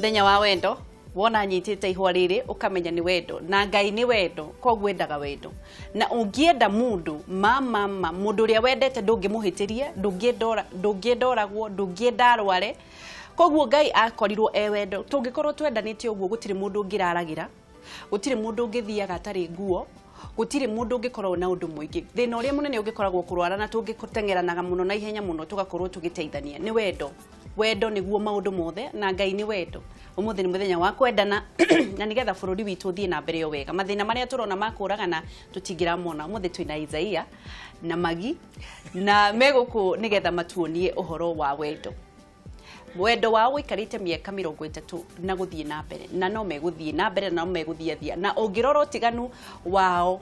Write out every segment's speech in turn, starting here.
Muthenya wa wendo wona nyitite ihwa riri ukamenya ni wendo na Ngai ni wendo, koguo endaga wendo. Na ungienda mundu mama mundu uria wendete ndungimuhitiria, ndungienda oragwo, ndungienda arware. Koguo Ngai akorirwo e wendo. Tungikorwo twendanite uguo gutiri mundu ungiraragira, gutiri mundu ungithiaga atari nguo, gutiri mundu ungikorwo na undu muingi. Thina uria munene ungikoragwo kurwara na tungitengeranaga muno na ihenya muno tugakorwo tugiteithania ni wendo. Wendo niguo maundu mothe na Ngai ni wendo. Umuthi ni muthenya wa kwendana na nigetha bururi witu uthie na mbere o wega. Mathina maria turona makuragana tutingiramona. Umuthi twina Isaia na Magi na meguku nigetha matuonie uhoro wa wendo. Wendo wao wikarite miaka 30 na guthie na mbere, na no meguthie na mbere, na no meguthia na ungirora utiganu wao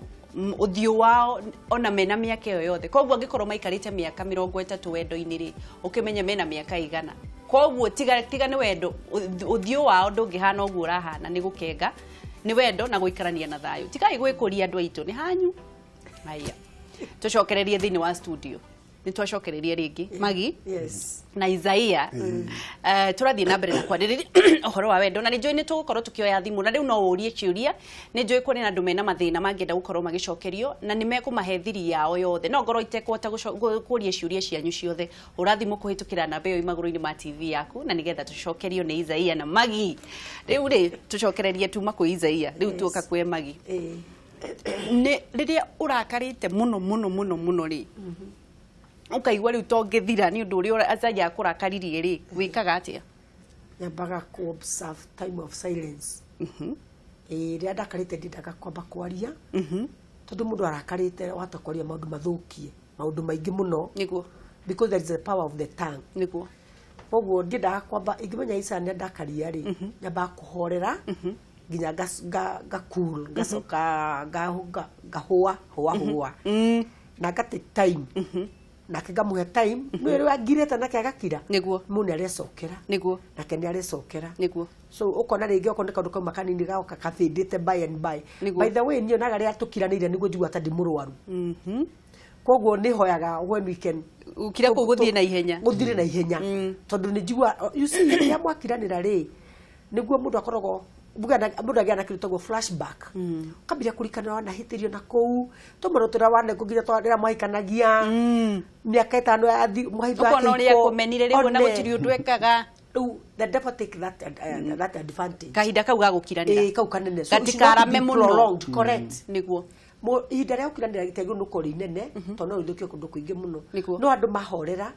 uthiu wao ona mena miaka iyo yothe. Koguo angikorwo maikarite miaka 30 wendo-inĩ rĩ, ukimenye mena miaka igana. Koguo tiga ni wendo, uthiu wao ndungihana uguo urahana, ni gukenga ni wendo na guikarania na thayu. Tigai gwikuria andu aitu ni hanyu. Haya, tucokererie thiini wa studio. Ni twacokereria ringi Magi. Yes. Na Isaia. Turathie na mbere na kwarĩrĩria ũhoro wa wendo, na nĩ njũĩ nĩ tũgũkorwo tũkĩoya thimũ, na rĩu no ũrie ciũria. Nĩ njũĩ kũrĩ na andũ mena mathĩna mangĩenda gũkorwo magĩcokerio, na nĩ mekũmahe thiri yao yothe. No ngorwo itekũhota kũria ciũria cianyu ciothe, hũra thimũ kũhĩtũkĩra namba ĩyo magũrũ-inĩ ma TV yaku, na nĩgetha tũcokerio nĩ Isaia na Magi. Rĩu rĩ tũcokererie tuma kwĩ Isaia, rĩu tuoka kwĩ Magi. Nĩ rĩrĩa ũrakarĩte mũno mũno mũno mũno rĩ, ukaigua riu tongithira ni undu uria Isaia akurakaririe ri, wikaga atia? Nyambaga ku observe time of silence. Rĩrĩa ndakarĩte ndindaga kwamba kwaria, tondu mundu arakarĩte wahota kwaria maundu mathukie, maundu maingi muno. Niguo. Because there is the power of the tongue. Niguo. Koguo ndindaga kwamba ingimenya Isaia nĩ ndakaria ri, nyambaga kuhorera nginya nga cool, ngacoka ngahũa hũa hũa na nga take time. Nake ngamuhe time, no rĩu angirĩte nake agakira. Niguo. Mũndũ nĩ arecokera. Niguo. Nake nĩ arecokera. Niguo. So ukona rĩngĩ okorwo nĩ kaũndũ kauma kanini gagoka kathĩndĩte by and by. Niguo. By the way, niĩ onaga rĩrĩa tũkiranĩire nĩguo njigua ta ndĩ mũrwaru. Koguo nĩ hoyaga when we can ukira kũu gũthiĩ na ihenya. Gũthire na ihenya. Tondũ nĩ njigua, you see, rĩrĩa mwakiranĩra rĩ, nĩguo mũndũ akoragwo mũndũ agĩa na kĩndũ gĩtagwo flashback. Ukambĩrĩria kũririkana wanahĩtĩrio na kũu, tũmaũndũ tũrĩa wanekwo nginya rĩrĩa mwahikanagia, mĩaka ĩtano mwahithwo Ũkona ũrĩa akũmenire rĩu ona gũtirĩ ũndũ ekaga. Rĩu the devil take that that advantage. Kahinda kau ga gũkiranĩra. Kau kanene. So Gatikarame mũno. Prolonged, correct. Niguo. Ihinda rĩa gũkiranĩra rĩtiagĩrĩirwo nĩ gũkorwo rĩ inene, tondũ no rĩthũkie kũndũ kũingĩ mũno. Niguo. No andũ mahorera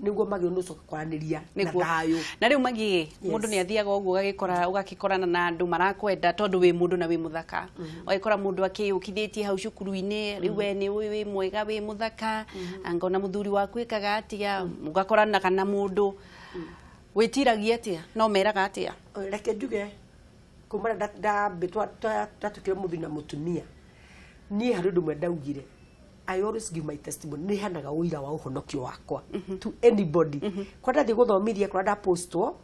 nĩguo magĩrĩirwo nĩ gũcoka kwaranĩria na thayũ. Na rĩu Magi, mũndũ nĩ athiaga ũguo ũgagĩkorana na andũ marakwenda tondũ wĩ mũndũ na wĩ mũthaka. Ũgagĩkora mũndũ akĩyũkithĩtie hau cukuru-inĩ, rĩu we nĩ ũĩ wĩ mwega wĩ mũthaka, angona mũthuri waku ĩkaga atĩa, mũgakorana kana mũndũ. Wĩtiragia atĩa? No meraga atĩa? Reke njuge kuma ndatuĩkire mũthuri na mũtumia, niĩ harĩ ũndũ ũmwe ndaugire, I always give my testimony, nĩ hanaga ũira wa ũhonokio wakwa to anybody. Kwa ndathiĩ gũthomithia, kũrĩa ndapostwo,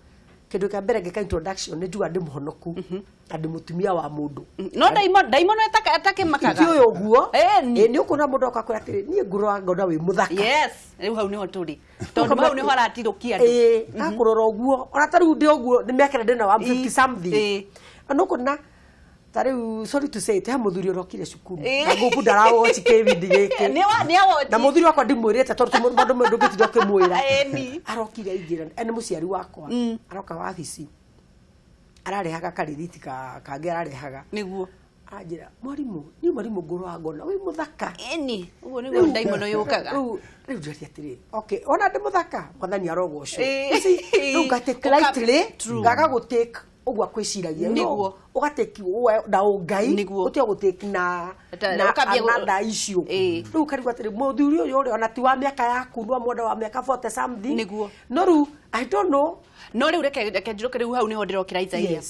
kĩndũ kĩa mbere ngĩka introduction, nĩ njugaga ndĩ mũhonoku na ndĩ mũtumia wa mũndũ. No ndaimono atakĩmakaga. Ti ũyũ ũguo. Ĩni. Nĩ ũkuona mũndũ oka akwĩra atĩrĩ, niĩ ngũrora ngona wĩ mũthaka. Yes, rĩu hau nĩho tũrĩ. Tondũ hau nĩho aratirũkia andũ. Akũrora ũguo, ona ta rĩu ndĩ ũguo, nĩ mĩaka ĩrĩa ndĩna wa 50 something. Na ũkuona ta rĩu, sorry to say, he mũthuri ũrokire cukuru na ngũkũ ndarawatch kĩbindi gĩkĩ. Nĩ awatch. Na mũthuri wakwa ndimwĩrĩte tondũ maũndũ mamwe ndũngĩtinda ũkĩmwĩra. Ĩni. Arokire aingĩra, nĩ mũciari wakwa. Aroka wabici. Ararehaga karĩthiti kangĩ ararehaga. Nĩguo. Anjĩra, mwarimũ, niĩ mwarimũ ngũrora ngona wĩ mũthaka. Ĩni, ũguo nĩguo ndaimono yũkaga. Rĩu njũria atĩrĩ, okay, ona ndĩ mũthaka, mwathani arogocwo. Rĩu ngatake lightly, ngaga gũtake ũguo akwĩciragia. Nĩguo. Ũgatake na ũngai, ũtige gũtake na another issue. Rĩu ũkarigwo atĩrĩ, mũthuri ũyũ ũrĩa ona ti wa mĩaka yaku, no mwenda wa mĩaka 40 something. Nĩguo. No rĩu, I don't know. No rĩu reke njũke rĩu hau nĩho ndĩrokĩra Isaia.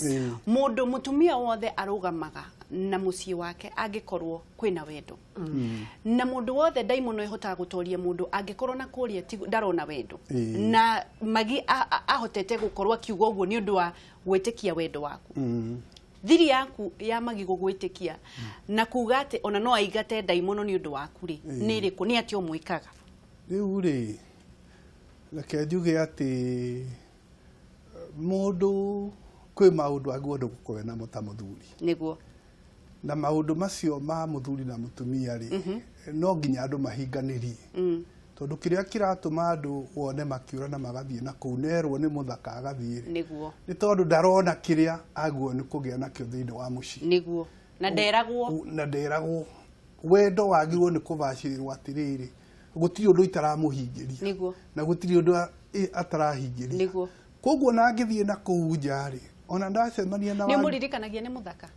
Mũndũ mũtumia wothe arũgamaga na mũciĩ wake angĩkorwo kwĩna wendo. Na mũndũ wothe ndaimono ĩhotaga gũtoria mũndũ angĩkorwo na kũrĩa ndarona wendo. Na Magi ahotete gũkorwo akiuga ũguo nĩ ũndũ wa gwĩtĩkia wendo waku. Thiri yaku ya Magi gũgwĩtĩkia na kuga atĩ ona no aingate ndaimono nĩ ũndũ waku rĩ, nĩ ĩrĩkũ? Nĩ atĩa ũmwĩkaga? Rĩu rĩ, reke njuge atĩ mũndũ Kwĩ maũndũ agĩrĩirwo nĩ gũkorwo namo ta mũthuri. Nĩguo. Na maũndũ macio ma mũthuri na mũtumia rĩ, no nginya andũ mahinganĩrie. Tondũ kĩrĩa kĩratũma andũ wone makĩũra na magathiĩ na kũu nerwo nĩ mũthaka agathiĩ rĩ, Nĩguo. nĩ tondũ ndarona kĩrĩa agĩrĩirwo nĩ kũgĩa nakĩo thĩinĩ wa mũciĩ. Nĩguo. Na nderagwo. Na nderagwo. Wendo wagĩrĩirwo nĩ kũbacĩrĩrwo atĩrĩrĩ, gũtirĩ ũndũ itaramũhingĩria. Nĩguo. Na gũtirĩ ũndũ atarahingĩria. Nĩguo. Koguo na angĩthiĩ na kũu nja rĩ, ona ndacemania na Nĩ ũmũririkanagia nĩ mũthaka?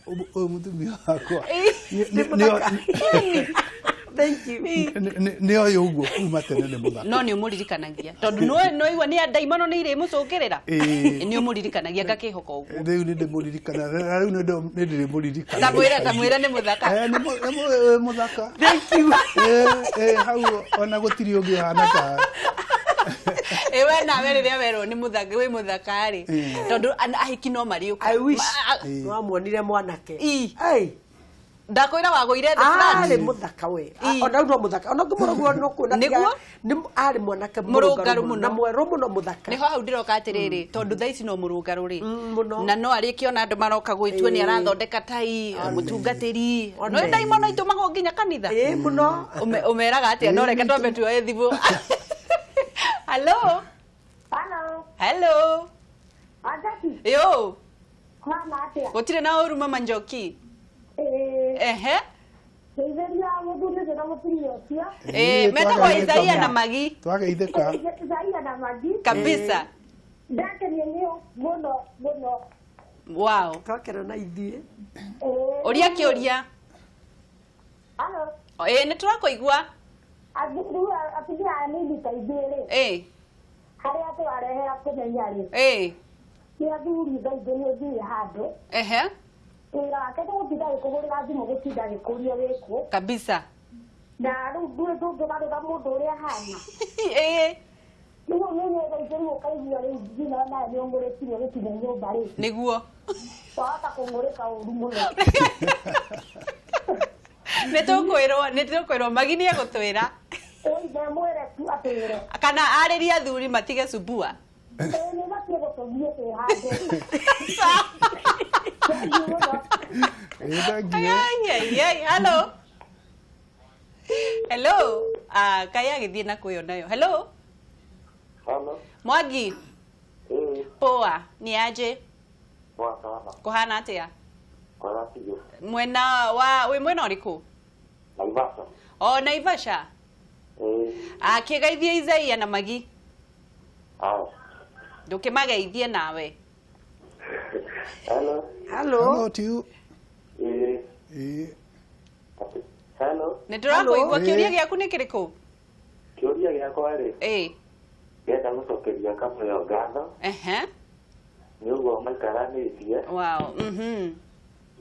Ũyũ mũtumia wakwa. Thank you. Nĩ oĩ ũguo kuma tene nĩ mũthaka. No nĩ ũmũririkanagia tondũ no igua nĩ ndaimono nĩ irĩmũcũngĩrĩra. Nĩ ũmũririkanagia ngakĩhoka ũguo. Rĩu nĩ ndĩmũririkana, rĩu nĩ ndĩrĩmũririkana. Tamwĩra nĩ mũthaka. Nĩ mũthaka. Thank you. Hau ona gũtirĩ ũngĩ ũhana ta. We nawe rĩrĩa werwo nĩ mũthaka wĩ mũthaka rĩ, tondũ ahiki no marĩũka. I wish nĩwamuonire mwanake. Ndakwĩra wagũire the flat. Arĩ mũthaka we. Ona rĩu no mũthaka. Ona ngĩmũrora no kuona Nĩguo? arĩ mwanake Mũrũngarũ mũno. na mwerũ mũno mũthaka. Nĩho hau ndĩroka atĩrĩrĩ, tondũ thaa ici no mũrũngarũ rĩ. Mũno. Na no arĩkie ona andũ maroka gwĩtua nĩ arathondeka tai, mũtungatĩri. One. No ndaimono itũmagwo nginya kanitha. Mũno. Ũmeraga atĩa? No reke twambe tuoye thimũ. Hello. Hello. Hello. Anjaki. Yo. Mama atĩa? Gũtirĩ na ũru mama Njoki. Ehe. Ndeithĩria mũthuri ũcio na mũtumia ũcio. Metagwo Isaia na Magi. Twageithĩka. Isaia na Magi. Kabisa. Ndakenio nĩo mũno mũno. Wow. Twakena na ithuĩ. Ũria kĩũria. Hello. Nĩ tũrakũigua. Rĩu atumia anini ta ithuĩ rĩ. Harĩa tũrarehera kũmenya rĩ. Nĩ athuri thaa ingĩ nĩ ũthiĩ handũ. Ehe. Wĩra wake nĩ gũtinda agĩkũhũrĩra thimũ gũtinda agĩkũria wĩkũ. Kabisa. Na rĩu ndũĩ ndũngĩgarũra mũndũ ũrĩa ahana. Rĩu nĩ thaa ingĩ rĩu ũkaigua rĩu nginya nawe nĩ ũng'ũrĩkire gũkinya nyũmba rĩ. Nĩguo. Wahota kũng'ũrĩka ũru mũno. Nĩ tũkwĩrwo Magi nĩ egũtwĩra. Ĩĩ mwĩre tu atwĩre. Kana arĩrie athuri matige subua. Nĩ matige gũtũthiĩ twĩ handũ. Thank you. Hello. Hello. Kai agĩthiĩ na kwĩyo nayo. Hello. Hello. Mwangi. Poa, ni aje? Poa sana. Kũhana atĩa? Kwega biũ. Mwena wa wĩ mwena ũrĩkũ? Naivasha. O Naivasha. Akĩgeithie Isaia na Magi. Ndũkĩmageithie nawe. Hello. Hello. Hello to you. Hello. Nĩ tũrakũigua. Kĩũria gĩaku nĩ kĩrĩkũ? Kĩũria gĩakwa rĩ. Ngenda gũcokeria Kamũyo ngatho. Ehe. Nĩ ũguo maikaranĩtie. Wow.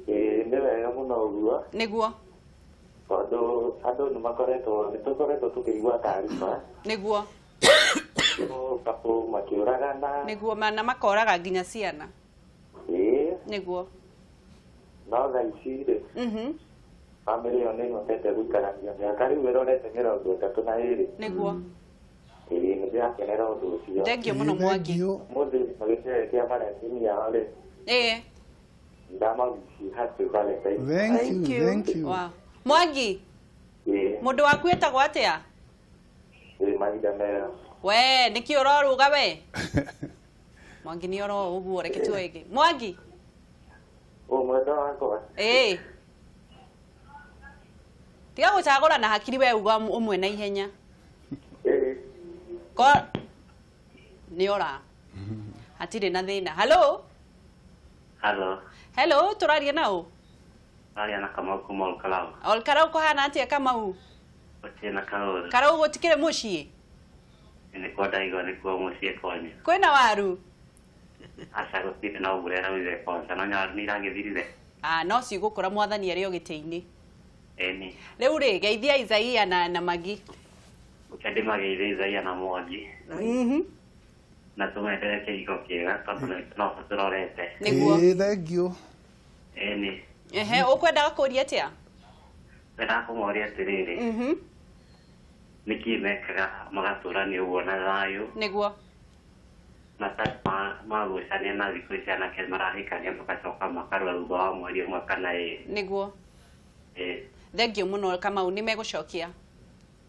Nĩ wega mũno ũguo. Nĩguo. Tondũ andũ nĩ makoretwo, nĩ tũkoretwo tũkĩigua taariba. Nĩguo. Kabu makĩũragana. Nĩguo, na makoraga nginya ciana. Nĩguo. No thaa ici rĩ. Bamĩrĩ ĩyo nĩ ĩhotete gũikarania mĩaka rĩu ĩrorete 32. Nĩguo. Nĩ ndĩrakenera ũndũ ũcio. Thank you mũno Mwangi. Ũmũthĩ magĩcerehekea Valentine yao rĩ. Ndamawishi happy Valentine. Thank you, thank you. Wow. Mwangi. Mũndũ waku etagwo atĩa? Mahinda mega. We, nĩkĩ ũrorũga we? Mwangi nĩ oro ũguo, reke tuoe ĩngĩ. Mwangi. Mwendwa wakwa. Tiga gũcagũra na hakiri we uga ũmwe na ihenya. Ko nĩ ora. Hatirĩ na thĩna. Hello. Hello. Hello, tũraria na ũ? Aria na Kamau kuma Olkarau. Olkarau kũhana atĩa Kamau? Gũtirĩ na kaũru. Karau gũtikĩrĩ mũciĩ? Nĩkuo ndaigua nĩkuo mũciĩ kwanyu. Kwĩna waru? Aca gũtirĩ no mbura ĩraurire kwanza, no waru nĩ iragĩthirire. No cigũkũra mwathani arĩ o gĩtĩ-inĩ. Ĩni. Rĩu rĩ, geithia Isaia na Magi. Reke ndĩmageithie Isaia na Mwangi. Na tũmendere kĩhiko kĩega tondũ no tũrorete. Nĩguo. Thank you. Ĩni. Ehe, ũkwendaga kũria atĩa? Ndĩrenda kũmoria atĩrĩrĩ. Nĩkĩ mekaga magatũrania ũguo na thayũ? Nĩguo. Matarĩ magucania na thikũ ici anake marahikania magacoka makarũa thutha wa mweri ũmwe kana ĩrĩ. Nĩguo. Ĩĩ. Thengio mũno, Kamau, nĩ megũcokia.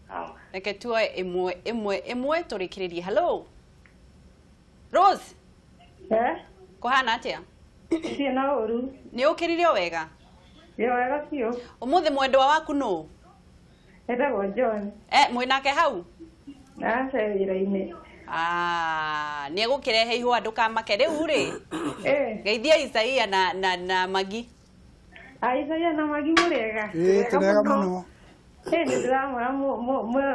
Sawa. Reke tuoe ĩmwe ĩmwe ĩmwe tũrĩkĩrĩrie. Hello, Rose. Eh? Kũhana atĩa? Ndirĩ na ũru. Nĩ ũkĩrire o wega? Ndĩ wega biũ. Ũmũthĩ mwendwa waku nũ? Etagwo John. Eh, mwĩnake hau? Aca, wĩra-inĩ. Ah, nĩ egũkĩrehe ihũa, ndũkamake rĩu rĩ. Eh. Geithia Isaia na Magi. Isaia na Magi, mũrĩega? Ĩĩ, tũrega mũno. Eh, nĩ ndĩramwĩra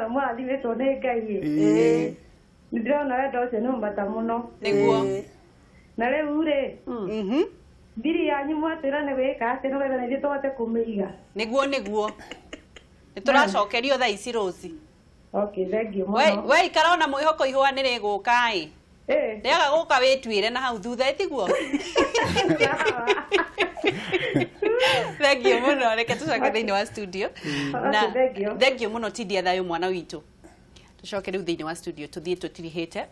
mũrathimĩtwo nĩ Ngai. Ĩĩ. Nĩ ndĩrona wendo ũcio nĩ mũmata mũno. Nĩguo. Na rĩu rĩ, thiri yanyu mwatwĩra nĩ gwĩka atĩ nĩgetha na ithuĩ tũhote kũmĩiga. Nĩguo nĩ tũracokerio thaa ici, Rose. Okay, thank you We mũno. we ikara ona mwĩhoko ihũa nĩ rĩgũka ĩ. Eh. Rĩaga gũka wĩtuĩre na hau thutha, ĩtiguo? Thank you mũno, reke tũcoke thĩinĩ wa studio. Na Okay, thank you. thank you mũno, tindia thayũ mwana witũ. Tũcoke rĩu thĩinĩ wa studio, tũthiĩ tũtirihĩte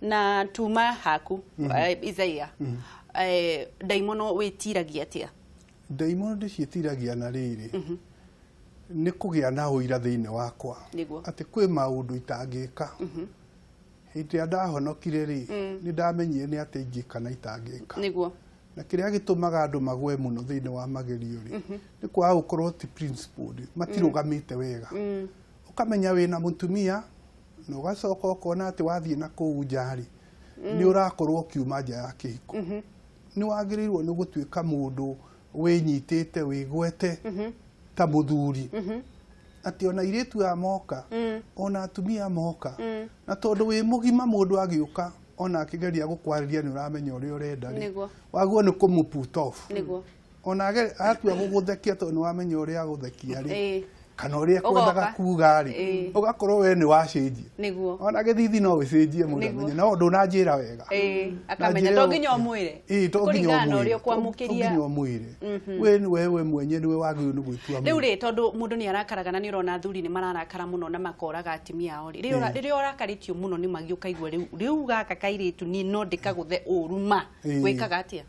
na tuma haku. Isaia, ndaimono wĩtiragia atĩa? Ndaimono ndĩciĩtiragia na rĩrĩ, nĩ kũgĩa na ũira thĩinĩ wakwa atĩ kwĩ maũndũ itangĩka. Hĩndĩ ĩrĩa ndahonokire rĩ, nĩ ndamenyire nĩ atĩ ingĩka na itangĩka. Na kĩrĩa gĩtũmaga andũ magwe mũno thĩinĩ wa magerio rĩ, nĩ kwaga gũkorwo ti principled, matirũgamĩte wega. Ũkamenya wĩna mũtumia na ũgacoka ũkona atĩ wathiĩ na kũu nja rĩ, nĩ ũrakorwo ũkiuma nja ya kĩhiko. Nĩ wagĩrĩirwo nĩ gũtuĩka mũndũ wĩnyitĩte, wĩgwete ta mũthuri, atĩ ona airĩtu aya moka, ona atumia moka, na tondũ wĩ mũgima, mũndũ agĩũka ona akĩgeria gũkwarĩria nĩ ũramenya ũrĩa ũrenda rĩ, wagwo nĩ kũmũ put off. Ona atua gũgũthekia, tondũ nĩ wamenya ũrĩa agũthekia rĩ, kana ũrĩa ekwendaga Ũgoka. kuga rĩ, ũgakorwo we nĩ wacenjia. Ona gĩthithi no gĩcenjie mũndũ amenye no ndũnanjĩra wega. Akamenya Na to njĩra nginya ũmwĩre. Ĩĩ, to nginya Kũringana na ũmwĩre. ũrĩa To ũkwamũkĩria. nginya ũmwĩre. We nĩwe, we mwenye nĩwe wagĩrĩirwo nĩ gwĩtua. Rĩu rĩ, tondũ mũndũ nĩ arakaraga na nĩ ũrona athuri nĩ mararakara mũno na makoraga atumia ao rĩ, rĩrĩa ũrakarĩtio mũno nĩ Magi, ũkaigua rĩu gaka kairĩtu niĩ no ndĩkagũthe ũru ma, wĩkaga atĩa?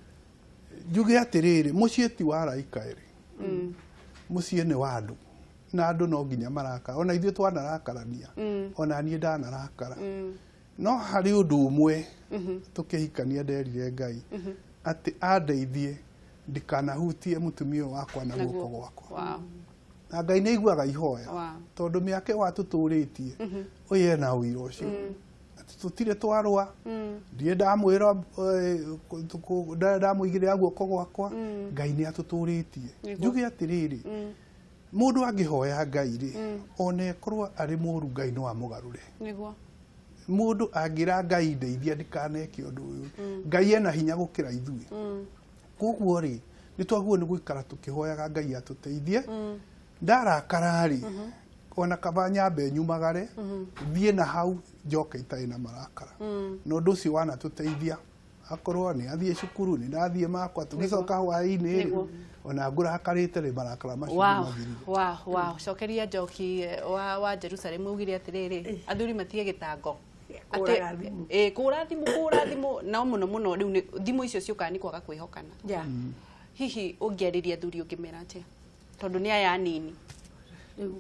Njuge atĩrĩrĩ, mũciĩ ti wa araika ĩrĩ, mũciĩ nĩ wa andũ, na andũ no nginya marakara. Ona ithuĩ twanarakarania, ona niĩ ndanarakara. No harĩ ũndũ ũmwe tũkĩhikania nderire Ngai atĩ andeithie ndikanahutie mũtumia ũyũ wakwa na guoko gwakwa. Na Ngai nĩ aiguaga ihoya, tondũ mĩaka ĩyo atũtũrĩtie ũyũ ena ũira ũcio atĩ tũtirĩ twarũa. Ndirĩ ndamwĩra ndamũigĩrĩra guoko gwakwa. Ngai nĩ atũtũrĩtie. Njuge atĩrĩrĩ, mũndũ angĩhoya Ngai rĩ, ona ĩkorwo arĩ mũru, Ngai no amũgarũre. Mũndũ angĩra Ngai ndeithia ndikaneke ũndũ ũyũ, Ngai ena hinya gũkĩra ithuĩ. Koguo rĩ, nĩ twagĩrĩirwo nĩ gũikara tũkĩhoyaga Ngai atũteithie. Ndarakara rĩ, ona kaba nyambe nyumagare, thiĩ na hau, njoke itarĩ na marakara. Na ũndũ ũcio wanatũteithia, akorwo nĩ athiĩ cukuru, nĩ ndathiĩ makwa, tũgĩcoka hwaĩ-inĩ rĩ, ona ngũrakarĩte rĩ, marakara macio nĩ mathirire. Wow, cokeria Njoki wa Jerusalem augire atĩrĩrĩ, athuri matige gĩtango. Kũhũraga thimũ. Ĩ, kũhũra thimũ, kũhũra thimũ nao mũno mũno. Rĩu thimũ icio ciũkaga nĩ kwaga kwĩhokana. Hihi ũngĩarĩria athuri ũngĩmera atĩa, tondũ nĩ aya anini? Rĩu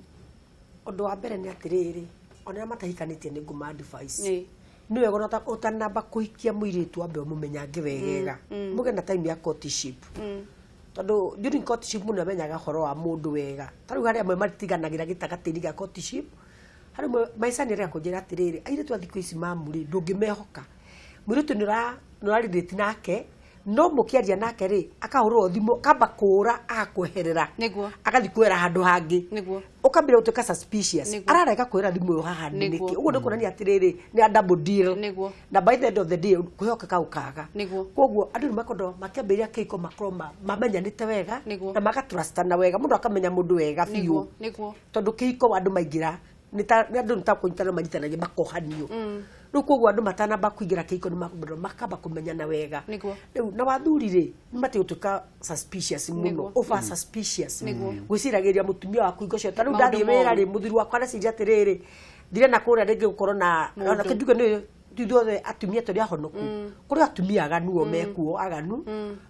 ũndũ wa mbere nĩ atĩrĩrĩ, ona arĩa matahikanĩtie nĩ ngũma advice, nĩ wega ona ũtanamba kũhikia mũirĩtu wambe ũmũmenyange wegega, mũgĩe na time ya courtship, tondũ during courtship mũndũ amenyaga ũhoro wa mũndũ wega. Ta rĩu harĩ amwe matiganagĩra gĩtagatĩ-inĩ gĩa courtship. Harĩ amwe maica nĩ rĩa kũnjĩra atĩrĩrĩ, airĩtu a thikũ ici mamu rĩ, ndũngĩmehoka. Mũirĩtu nĩ ũrarelate nake, no mũkĩaria nake rĩ, akahũrwo thimũ, kamba kũũra, agakweherera, agathiĩ kwĩra handũ hangĩ, ũkambĩrĩria gũtuĩka suspicious. Ararega kwĩra thimũ ĩyo haha nĩ nĩkĩ? Ũguo nĩ kuonania atĩrĩrĩ, nĩ a double deal. Na by the end of the day kwĩhokeka gũkaga. Koguo andũ nĩ makorwo makĩambĩrĩria kĩhiko makorwo mamenyanĩte wega na magatrustana wega, mũndũ akamenya mũndũ wega biũ. Tondũ kĩhiko andũ maingĩra nĩ ta nĩ andũ nĩ ta kũnyitana manyitanagia makohanio. Rĩu koguo andũ matanamba kũingĩra kĩhiko nĩ makamba kũmenyana wega. Rĩu na wathuri rĩ, nĩ matiĩ gũtuĩka suspicious mũno, over suspicious, gwĩciragĩria mũtumia waku hingo ciothe. Ta rĩu Maũndũ ndathiĩ wĩra moru. rĩ, mũthuri wakwa areciria atĩrĩrĩ, thire na kũrĩa rĩngĩ gũkorwo na Mũndũ. ona kĩnduge nĩ Ithuothe atumia tũrĩ ahonoku. Kũrĩ atumia aganu o mekuo aganu.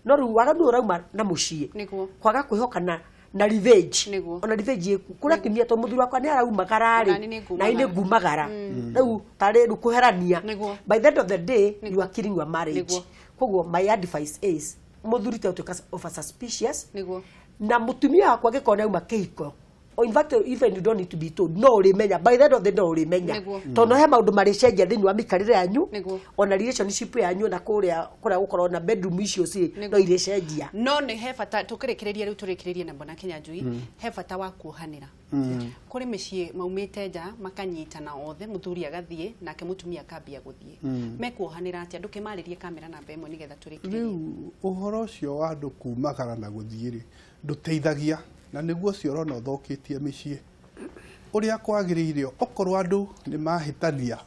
No rĩu aganu ũrauma na mũciĩ. Kwaga kwĩhokana na revenge. Ona revenge ĩku. Kũrĩ atumia to mũthuri wakwa nĩ araumagara rĩ. Na nĩ ngumagara. Rĩu tarĩ rĩu kũherania. By the end of the day you are killing your marriage. Koguo my advice is mũthuri ta ũtuĩka over suspicious. Na mũtumia wakwa angĩkorwo nĩ auma kĩhiko. In fact, even you don't need to be told. No ũrĩmenya. By the end of the day, no ũrĩmenya. Tondũ he maũndũ marĩcenjia thĩinĩ wa mĩikarĩre yanyu, ona relationship yanyu na kũrĩa gũkorwo na bedroom icio cirĩ no irĩcenjia. No nĩ he bata tũkĩrĩkĩrĩria rĩu tũrĩkĩrĩrie na Bwana Kinyanjui, he bata wa kuohanĩra. Kũrĩ mĩciĩ maumĩte nja makanyitana othe, mũthuri agathiĩ nake mũtumia akambia gũthiĩ. Mekuohanĩra atĩa? Ndũkĩmarĩrie kamera namba ĩmwe nĩgetha tũrĩkĩrĩrie. Rĩu ũhoro ũcio wa andũ kumagara na gũthiĩ rĩ, ndũteithagia. Na nĩguo ũcio ũrona ũthũkĩtie mĩciĩ. Ũrĩa kwagĩrĩire okorwo andũ nĩ mahĩtania,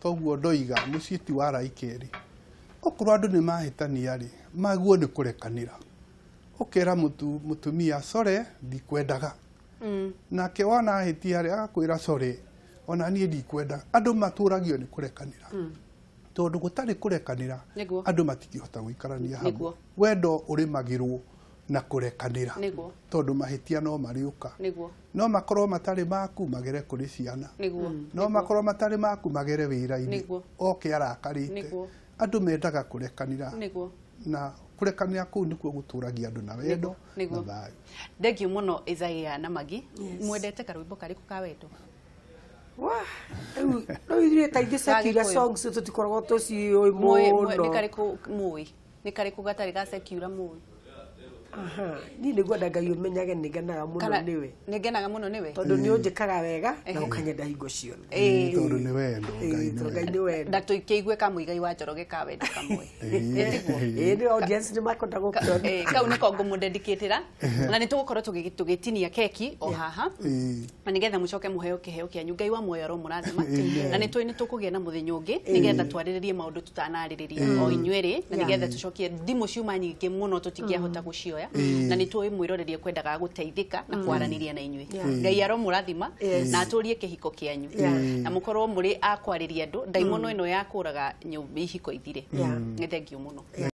toguo ndoiga mũciĩ ti wa araika erĩ. Okorwo andũ nĩ mahĩtania rĩ, maguo nĩ kũrekanĩra. Ũkera mũtumia sore ndikwendaga. Nake wona ahĩtia rĩ agakwĩra sore ona niĩ ndikwendaga. Andũ matũragio nĩ kũrekanĩra. Tondũ gũtarĩ kũrekanĩra andũ matingĩhota gũikarania hamwe. Wendo ũrĩmagĩrwo na kũrekanĩra. Tondũ mahĩtia no marĩũka. No makorwo matarĩ maku magere kũrĩ ciana. No makorwo matarĩ maku magere wĩra-inĩ. Oke arakarĩte. Andũ mendaga kũrekanĩra. Na kũrekanĩra kũu nĩkuo gũtũragia andũ na wendo na thayũ. Thank you mũno Isaiah na Magi. Mwendete karwĩmbo karĩkũ ka wendo? Rĩu ithuĩ ta ithuĩ secular songs tũtikoragwo tũciũĩ mũno. Nĩ karĩkũ mũĩ? Nĩ karĩkũ gatarĩ ga secular mũĩ? Niĩ nĩ ngwenda Ngai ũmenyage nĩ ngenaga mũno nĩwe. Nĩ ngenaga mũno nĩwe. Tondũ nĩ ũnjĩkaga wega na ũkanyenda hingo ciothe. Tondũ nĩ wendo Ngai nĩ wendo. Na tũkĩigue Kamũigai wa Njoroge ka wendo kamwe. Ĩĩ nĩ audience nĩ makwenda gũkĩona. Kau nĩko ngũmũdedicatĩra. Na nĩ tũgũkorwo tũgĩtinia keki o haha. Na nĩgetha mũcoke mũheo kĩheo kĩanyu. Ngai wa muoyo aromũrathima. Na nĩ tũĩ nĩ tũkũgĩa na mũthenya ũngĩ nĩgetha twarĩrĩrie maũndũ tũtanarĩrĩria o inyuĩ na nĩgetha tũcokie thimũ ciuma nyingĩ mũno tũtingĩahota gũcioya. Na nĩ tũĩ mwĩroreri kwendaga gũteithĩka na kwaranĩria na inyuĩ. Ngai aromũrathima na atũrie kĩhiko kĩanyu. Na mũkorwo mũrĩ a kwarĩria andũ ndaimono ĩno ya kũraga ihiko ithire. Nĩ thengiũ mũno.